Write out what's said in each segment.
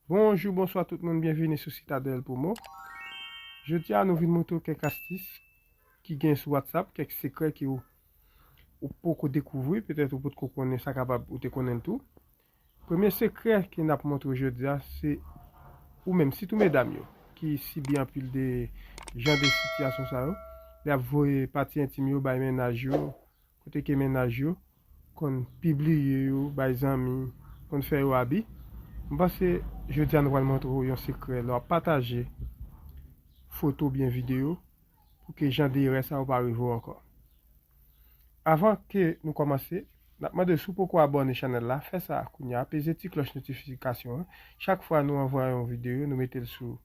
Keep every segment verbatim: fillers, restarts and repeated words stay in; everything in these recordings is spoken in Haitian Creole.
Bonjou, bonswa tout moun, byenvini sou Citadelle Promo. Jodi a, nou vin montre w kèk astis ki gen sou WhatsApp, kèk sekrè ki ou, ou poko dekouvri, petèt ou potko konnen sa, kapab ou te konnen l tou. Premye sekrè ke n ap montre w jodi a, se ou menm, sitou medam yo, ki sibi anpil de jan de sitiyasyon sa yo, lè y ap voye pati entim yo bay mennaj yo, kote ke mennaj yo konn pibliye yo bay zanmi, konn fè yo abi. M panse jodi a nou pral montre w yon sekrè lè w ap pataje foto oubyen videyo pou ke jan de erè sa yo pa rive w ankò. Avan ke nou kòmanse, n ap mande w si w poko abòne chanèl la, fè sa kounye a, peze ti klòch notifikasyon an. Chak fwa nou anvoye yon videyo, nou mete l sou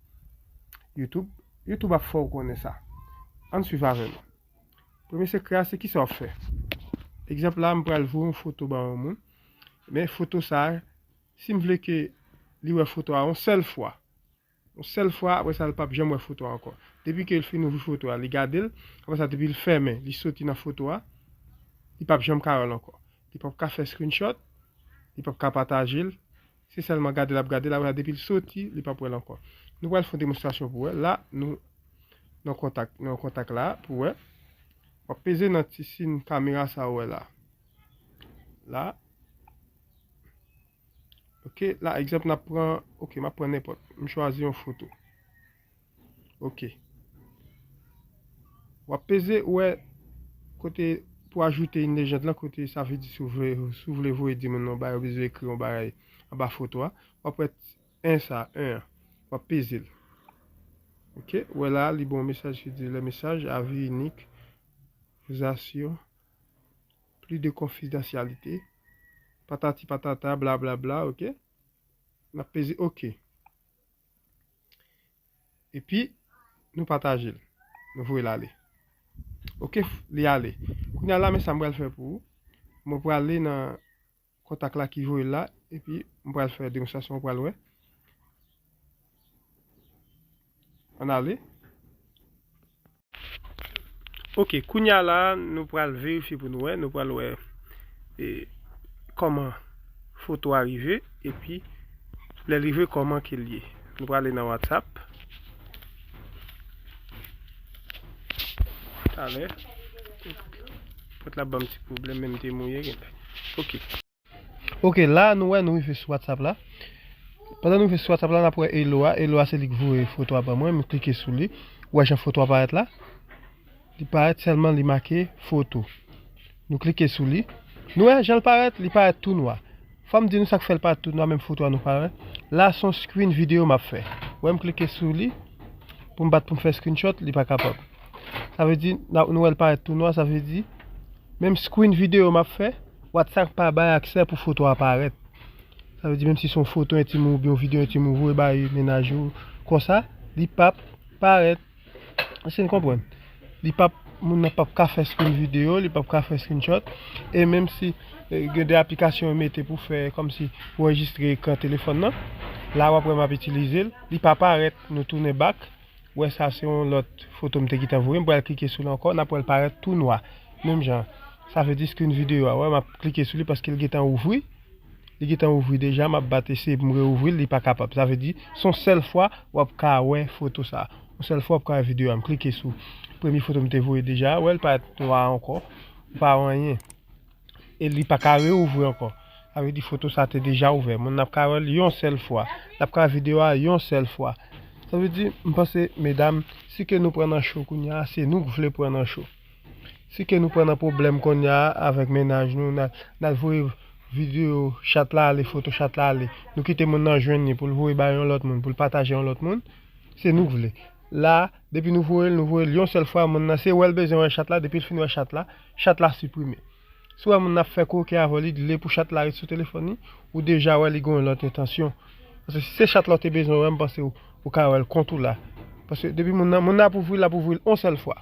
YouTube, YouTube ap fè w konnen sa. Ann swiv avè nou. Premye sekrè a, se kisa w ap fè. Egzanp la, m pral voye yon foto ba yon moun. Men foto sa a, si m vle ke li wè foto a yon sèl fwa, yon sèl fwa, apre sa, li p ap janm wè foto a ankò. Depi ke l fin ouvri foto a, li gade l, apre sa, depi l fèmen, li soti nan foto a, li p ap janm ka wè l ankò. Li p ap ka fè screenshot, li p ap ka pataje l, se sèlman gade l ap gade l, apre sa, depi l soti, li p ap wè l ankò. Nou pral fè yon demonstrasyon pou wè. La, nou nan kontak, nan kontak la, pou wè. W ap peze nan ti siy kamera sa ou wè la. La. Ok, la, egzanp, n ap pran, ok, m ap pran nenpòt. M chwazi yon foto. Ok. W ap peze, ou wè, kote pou ajoute yon lejand lan, kote sa vle di si w vle, si w vle voye di moun nan yon bagay, ou bezwen ekri yon bagay anba foto a. W ap wè en sa, en an. W ap peze l. Ok, ou wè la, li ba w mesaj ki di le message à vie unique vous assure plus de confidentialité. Patati patata, bla bla bla, ok. N ap peze ok. Epi, nou pataje l. Nou voye l ale. Ok, li ale. Kounye a la, men sa m pral fè pou ou. Mwen prale nan kontak la ki voye l la, epi m pral fè demonstrasyon, ou pral wè. Ann ale. Ok, kounye a la, nou pral verifye pou nou wè, nou pral wè e, kòman foto a rive, epi lè l rive, kòman ke l ye. Nou prale nan WhatsApp. Talè. Pòt la ban m ti pwoblèm, men m te mouye, genlè. Ok. Ok, la, nou wè, nou rive sou WhatsApp la. Pandan nou rive sou WhatsApp la, n ap wè Hello a. Hello a, se li k voye foto a ban mwen. M klike sou li. Ou wè jan foto a parèt la? Li parèt sèlman, li make foto. Nou klike sou li. Nou wè jan l parèt, li parèt tou nwa. Fò m di nou sa k fè l parèt tou nwa, menm foto a nou pa wè. La, se yon screen videyo m ap fè. Ou wè, m klike sou li pou m bat pou m fè screenshot, li pa kapab. Sa vle di, n a, nou wè l parèt tou nwa, sa vle di, menm screen videyo m ap fè, WhatsApp pa bay aksè pou foto a parèt. Sa vle di, menm si se yon foto entim ou oubyen yon videyo entim ou voye bay mennaj ou konsa, li p ap parèt. Èske n konprann? Li p ap, moun nan p ap ka fè screen videyo, li p ap ka fè screenshot. E menm si e, gen de aplikasyon yo mete pou fè kòmsi pou anrejistre ekran telefòn nan, la w ap wè m ap itilize l, li pa parèt, nou tounen back. Wè sa se yon lòt foto m te gentan voye, m pral klike sou li ankò, n ap wè l parèt tou nwa. Menm jan, sa vle di screen videyo a, wè m ap klike sou li paske l gentan ouvri. Li gentan ouvri deja, m ap bat eseye pou m reouvri l, li pa kapab. Sa vle di, se yon sèl fwa w ap ka wè foto sa. Yon sèl fwa w ap ka wè videyo a. M klike sou premye foto m te voye deja, wè l parèt nwa ankò, pa wè anyen. E li pa ka reouvri ankò. Sa vle di foto sa te deja ouvè. Moun nan ap ka wè l yon sèl fwa. L ap ka wè videyo a yon sèl fwa. Sa vle di, m panse, medam, si ke nou pran nan cho kounye a, se nou k vle pran nan cho. Si ke nou pran nan pwoblèm kounye a avèk mennaj nou, n al, n al voye videyo chat la ale, foto chat la ale. Nou kite moun nan jwenn li pou l voye bay yon lòt moun, pou l pataje yon lòt moun. Se nou k vle. La, depi nou voye l, nou voye l yon sèl fwa, moun nan se wè l bezwen wè chat la, depi l fin wè chat la, chat la siprime. Si w wè moun nan ap fè koken avè w, li vle pou chat la ret sou telefòn li, ou deja wè li gen yon lòt entansyon. Paske si se chat la w te bezwen wè, m panse w, ou ka wè l kont ou la. Paske depi moun nan, moun nan ap ouvri l, l ap ouvri l yon sèl fwa.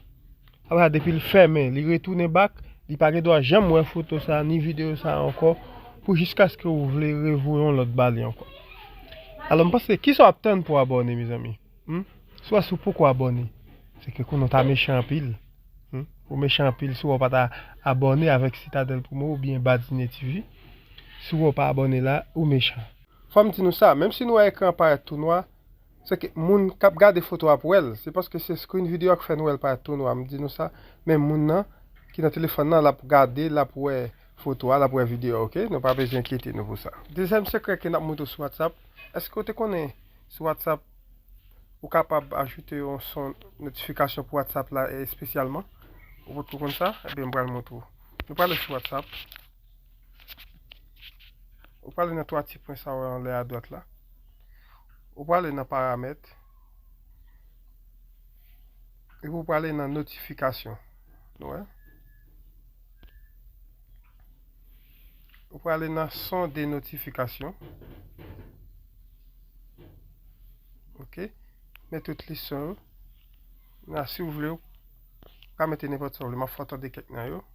Apre sa, depi l fèmen, li retounen back, li pa gen dwa janm wè foto sa, ni videyo sa ankò, pou jiskaske ou vle revoye yon lòt ba li ankò. Alò, m panse, kisa w ap tann pou w abòne, mezanmi? Hmm? Swa si w poko abòne, se ke konnen w ta mechan anpil. Hmm? Ou mechan anpil si w pa ta abòne avèk Citadelle Promo oubyen Badine T V. Si w pa abòne la, ou mechan. Fò m di nou sa, menm si nou wè ekran an parèt tou nwa, se ke moun k ap gade foto a ap wè l. Se paske se screen video a k fè nou wè l parèt tou nwa. M di nou sa, men moun nan ki nan telefòn nan, l ap gade, l ap wè foto a, l ap wè videyo a, oke? Nou pa bezwen enkyete nou pou sa. Dezyèm sekrè ke n ap montre w sou WhatsApp, èske w te konnen sou WhatsApp, ou kapab ajoute yon son notifikasyon pou WhatsApp la espesyalman? Ou potko konn sa? Ebyen, m pral montre w. Nou prale sou WhatsApp. Ou prale nan twa ti pwen sa w wè anlè adwat la. Ou prale nan paramèt. Epi ou prale nan notifikasyon. Nou wè? Ou prale nan son de notifikasyon. Oke. Men tout li son yo. Nan, si w vle, ou ka mete nenpòt sa w vle. M ap fè w tande kèk nan yo.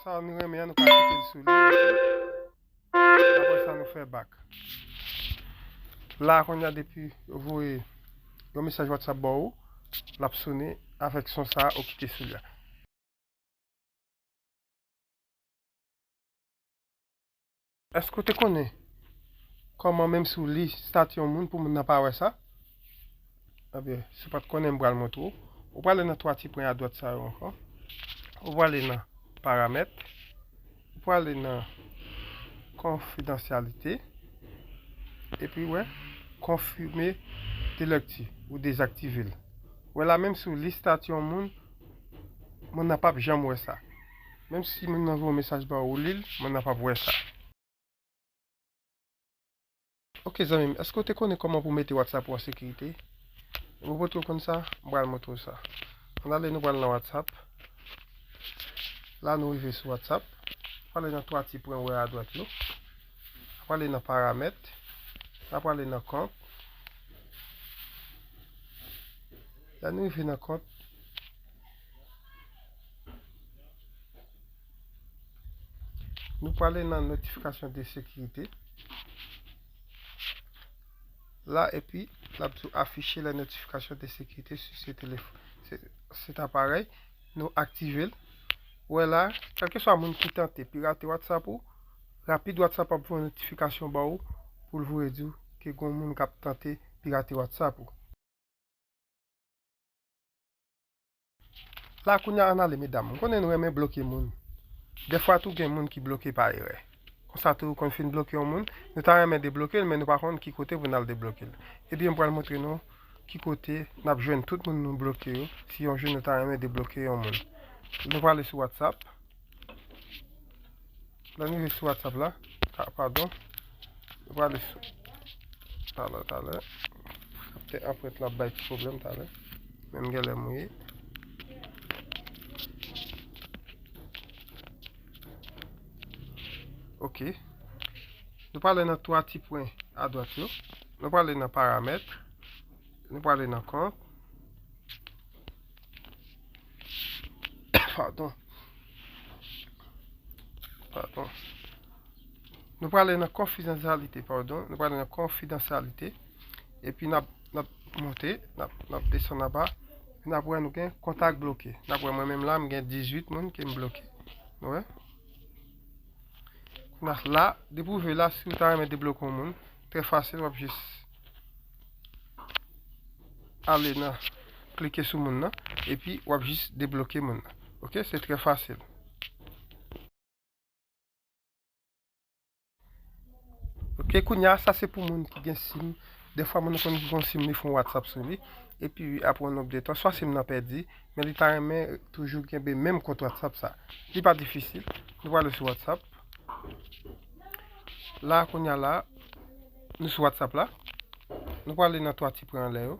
Sa nou renmen an, nou ka kite l sou li. Apre sa, nou fè bak. La, kounye a, depi yo voye yon mesaj WhatsApp ba ou, l ap sonnen avèk son sa a ou kite sou li a. Èske w te konnen kòman, menm si w li estati yon moun, pou moun nan pa wè sa? Ebyen, si w pa t konnen, m pral montre w. Ou prale nan twa ti pwen adwat sa yo ankò. Ou prale nan paramèt. Ou prale nan konfidansyalite. Epi, wè, konfime delèkti ou dezaktive l. Wè la, menm si w li estati yon moun, moun nan p ap janm wè sa. Menm si moun nan voye yon mesaj ba ou, ou li l, moun nan p ap wè sa. Oke, zanmi m, èske w te konnen kòman pou mete WhatsApp ou an sekirite? Ou potko konn sa? M pral montre w sa. Ann ale, nou pral nan WhatsApp. La, nou rive sou WhatsApp. Prale nan twa ti pwen ou wè adwat yo. Prale nan paramèt. N a prale nan kont. Lè nou rive nan kont, nou prale nan notifikasyon de sekirite. La, epi, l ap di w afficher les notifications de sécurité sur ce téléphone. Se, se aparèy, nou aktive l. Ou wè la, kèlkeswa moun ki tante pirate WhatsApp ou, rapid WhatsApp ap voye notifikasyon ba ou pou l voye di w ke gen yon moun k ap tante pirate WhatsApp ou. La, kounye a, ann ale, medam. M konnen nou renmen bloke moun. Dèfwa tou, gen moun ki bloke pa erè. Konsa tou, ou konn fin bloke yon moun, nou ta renmen debloke l, men nou pa konn ki kote pou n al debloke l. Ebyen, m pral montre nou ki kote n ap jwenn tout moun nou bloke yo, si yon jou nou ta renmen debloke yon moun. Nou prale sou WhatsApp. Lè n rive sou WhatsApp la, ah, padon, nou prale sou, talè, talè. Kaptè anprent la ap bay ti pwoblèm talè. Men m genlè mouye. Oke. Nou prale nan twa ti pwen adwat yo. Nou prale nan paramèt. Nou prale nan kont. Padon. Padon. Nou prale nan konfidansyalite, padon. Nou prale nan konfidansyalite. Epi n ap, n ap monte, n ap, n ap desann anba. Epi n ap wè nou gen kontak bloke. N ap wè mwen menm la, m gen dizuit moun ke m bloke. Nou wè? Kounye a la, depi w rive la, si w ta renmen debloke yon moun, trè fasil, w ap jis ale nan, klike sou moun nan, epi w ap jis debloke moun nan. Oke, se trè fasil. Oke, kounye a, sa se pou moun ki gen sim. Dèfwa moun nan konn gen yon sim, li fè yon WhatsApp sou li. Epi, apre yon nonb de tan, swa sim nan pèdi, men li ta renmen toujou kenbe menm kont WhatsApp sa. Li pa difisil. Nou prale sou WhatsApp. La, kounye a la, nou sou WhatsApp la. Nou prale nan twa ti pwen anlè yo.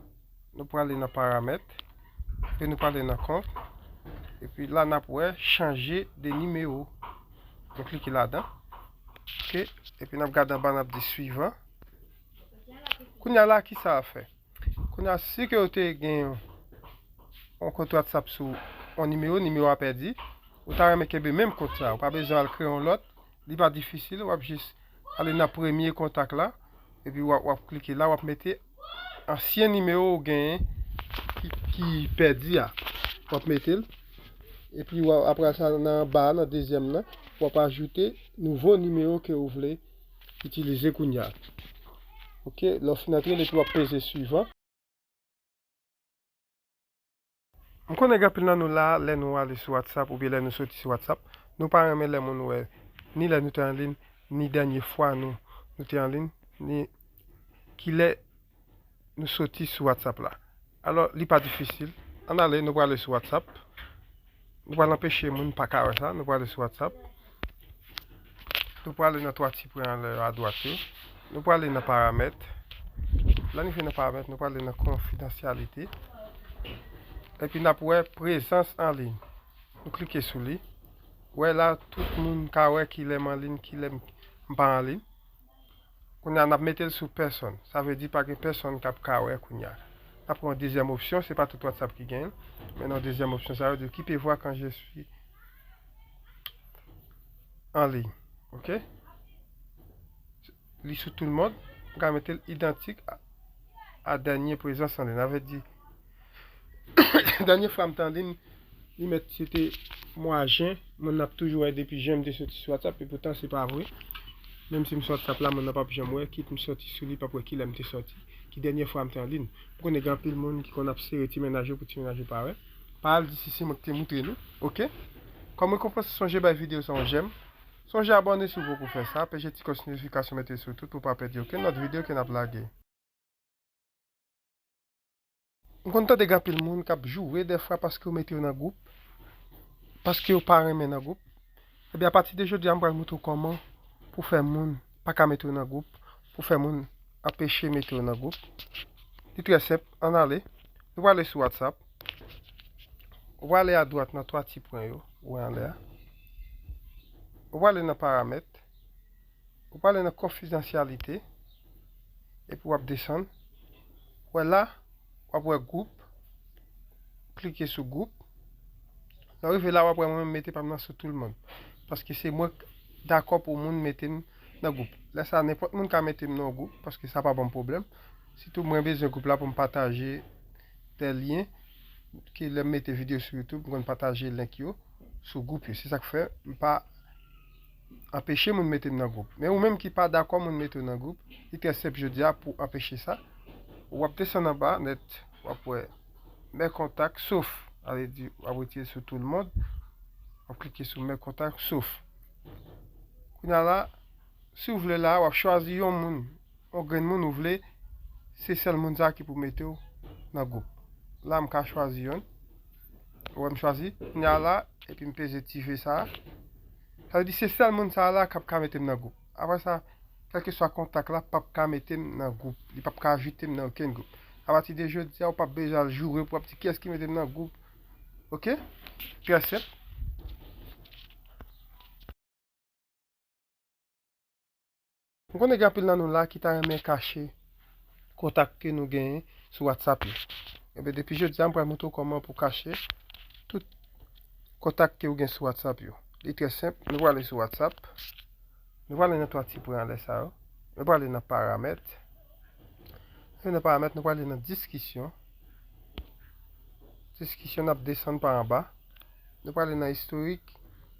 Nou prale nan paramèt. Epi nou prale nan kont. Epi la, n ap wè chanje de nimewo. Nou klike ladan. Oke. Epi n ap gade anba, n ap di suivant. Kounye a la, ki sa a fè? Kounye a, si ke w te gen yon, yon kont WhatsApp sou yon nimewo, nimewo a pèdi, ou ta renmen kenbe menm kont sa, ou pa bezwen al kreye yon lòt, li pa difisil, w ap jis ale nan premye kontak la, Epi w ap, w ap klike la, w ap mete ansyen nimewo w genyen ki, ki pèdi a. W ap mete l. Epi w ap, apre sa, nan anba a, nan dezyèm nan, w ap ajoute nouvo nimewo ke w vle itilize kounye a. Oke, lè w fin antre l, epi w ap peze swivan. M konnen gen anpil nan nou la, lè nou ale sou WhatsApp oubyen lè nou soti sou WhatsApp, nou pa renmen lè moun wè ni lè nou te anliy, ni dènye fwa nou, nou te anliy, ni kilè nou soti sou WhatsApp la. Alò, li pa difisil. Ann ale, nou prale sou WhatsApp. Nou pral anpeche moun pa ka wè sa. Nou prale sou WhatsApp. Nou prale nan twa ti pwen anlè yo adwat yo. Nou prale nan paramèt. Lè n rive nan paramèt, nou prale nan konfidansyalite. Epi n ap wè prezans anliy. Nou klike sou li. Wè la, tout moun ka wè kilè m anliy, kilè m pa anliy. Kounye a, n ap mete l sou pèsòn. Sa vle di pa gen pèsòn k ap ka wè kounye a. N ap pran yon dezyèm opsyon, se pa tout WhatsApp ki gen l, men nan dezyèm opsyon, sa vle di occupez-vous quand je suis en ligne. Oke? Li sou tout le monde, m ka mete l idantik a, a dènye prezans anliy. Sa vle di, dènye fwa m te anliy, li mèt se te mwa jen, moun nan ap toujou wè depi jen m te soti sou WhatsApp, epoutan se pa vre. Menm si m sou WhatsApp la, moun nan p ap janm wè, kit m soti sou li, p ap wè kilè m te soti, ki dènye fwa m te anliy. M konnen gen anpil moun ki konn ap sere ti mennaj yo pou ti mennaj yo pa wè. Pa al di si se mwen ki te moutre nou, oke? Kòm rekonpans, sonje bay videyo sa yon jèm. Sonje abòne si w poko fè sa, peche ti kòch notifikasyon mete sou tout pou w pa pèdi okenn lòt videyo ke n ap lage. M konn tande gen anpil moun k ap joure dèfwa paske yo mete yo nan gwoup, paske yo pa renmen nan gwoup. Ebyen, apati de jodi a, m pral moutre w kòman pou fè moun pa ka mete w nan gwoup, pou fè moun anpeche mete w nan gwoup. Li trè senp, ann ale. Nou prale sou WhatsApp. Ou prale adwat nan twa ti pwen yo, ou wè anlè a. Ou prale nan paramèt. Ou prale nan konfidansyalite. Epi w ap desann. Ou wè la, w ap wè gwoup. Klike sou gwoup. Lè w rive la, w ap wè mwen menm mete pa m nan sou tout le monde. Paske se mwen k dakò pou moun mete m nan gwoup. Lè sa, nenpòt moun ka mete m nan yon gwoup, paske sa pa ban m pwoblèm. Sitou mwen bezwen gwoup la pou m pataje de lyen, ke lè m mete videyo sou YouTube, m konn pataje link yo sou gwoup yo. Se sa k fè m pa anpeche moun mete m nan gwoup. Men ou menm ki pa dakò moun mete w nan gwoup, li trè senp jodi a pou anpeche sa. W ap desann anba nèt, w ap wè Mes contacts, sauf, sa vle di w ap retire sou tout le monde, w ap klike sou Mes contacts, sauf. Kounye a la, si w vle la, w ap chwazi yon moun, yon grenn moun ou vle, se sèl moun sa ki pou mete w nan gwoup. La, m ka chwazi yonn. Ou wè m chwazi. Kounye a la, epi m peze ti V sa. Sa vle di se sèl moun sa la k ap ka mete m nan gwoup. Apre sa, kèlkeswa kontak la p ap ka mete m nan gwoup. Li p ap ka ajoute m nan okenn gwoup. Apati de jodi a, ou p ap bezwen al joure pou w ap di kiyès ki mete m nan gwoup. Oke? Trè senp. M konnen gen anpil nan nou la ki ta renmen kache kontak ke nou genyen sou WhatsApp yo. Ebyen, depi jodi a, m pral montre w kòman pou kache tout kontak ke w gen sou WhatsApp yo. Li trè senp. Nou prale sou WhatsApp. Nou prale nan twa ti pwen anlè sa yo. Nou prale nan paramèt. Nou nan paramèt, nou prale nan diskisyon. Diskisyon, n ap desann pa anba. Nou prale nan istorik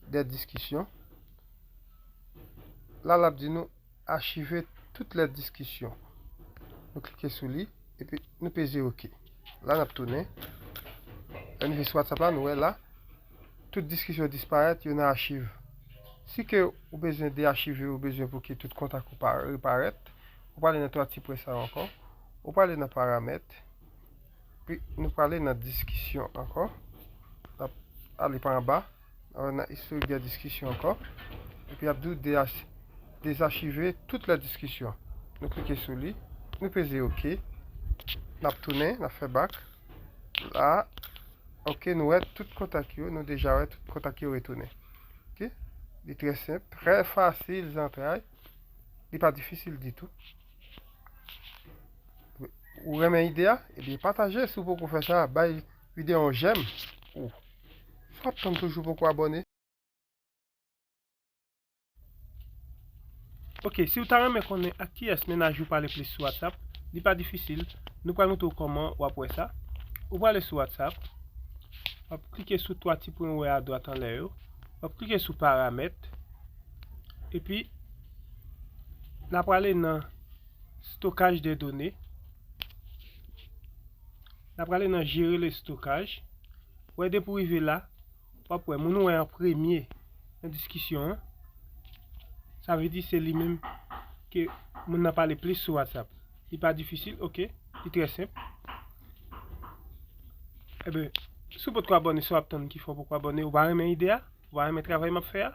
dè diskisyon. La, l ap di nou achive tout lè diskisyon. Nou klike sou li, epi nou peze oke. La, n ap tounen. Lè n vin sou WhatsApp la, nou wè la, tout diskisyon disparèt, yo nan achiv. Si ke ou bezwen deachive, ou bezwen pou ke tout kontak ou pa reparèt, ou prale nan twa ti pwen sa yo ankò. Ou prale nan paramèt. Pi nou prale nan diskisyon ankò. N ap ale pa anba. N ap nan istorik dè diskisyon ankò. Epi y ap di w deach-, dezachive tout lè diskisyon. Nou klike sou li. Nou peze oke. N ap tounen, n ap fè bak. La, oke, nou wè tout kontak yo, nou deja wè tout kontak yo retounen. Oke? Li trè senp, trè fasil zantray. Li pa difisil ditou. Ou renmen ide a? Ebyen, pataje si w poko fè sa. Bay videyo yon jèm. Ou, sa w ap tann toujou poko abòne? Ok, si w ta renmen konnen ak kiyès mennaj ou pale plis sou WhatsApp, li pa difisil. Nou pral montre w kòman w ap wè sa. Ou prale sou WhatsApp, w ap klike sou twa ti pwen ou wè adwat anlè yo, w ap klike sou paramèt, epi n a prale nan stockage des données. N a prale nan gérer le stockage. Wè, depi w rive la, w ap wè moun ou wè an premye nan diskisyon an. Sa vle di se li menm ke moun nan pale plis sou WhatsApp. Li pa difisil, ok. Li trè senp. Eben, si w potko abòne, sa w ap tann ki fè w poko abòne? Ou pa renmen ide a? Ou pa renmen travay m ap fè a?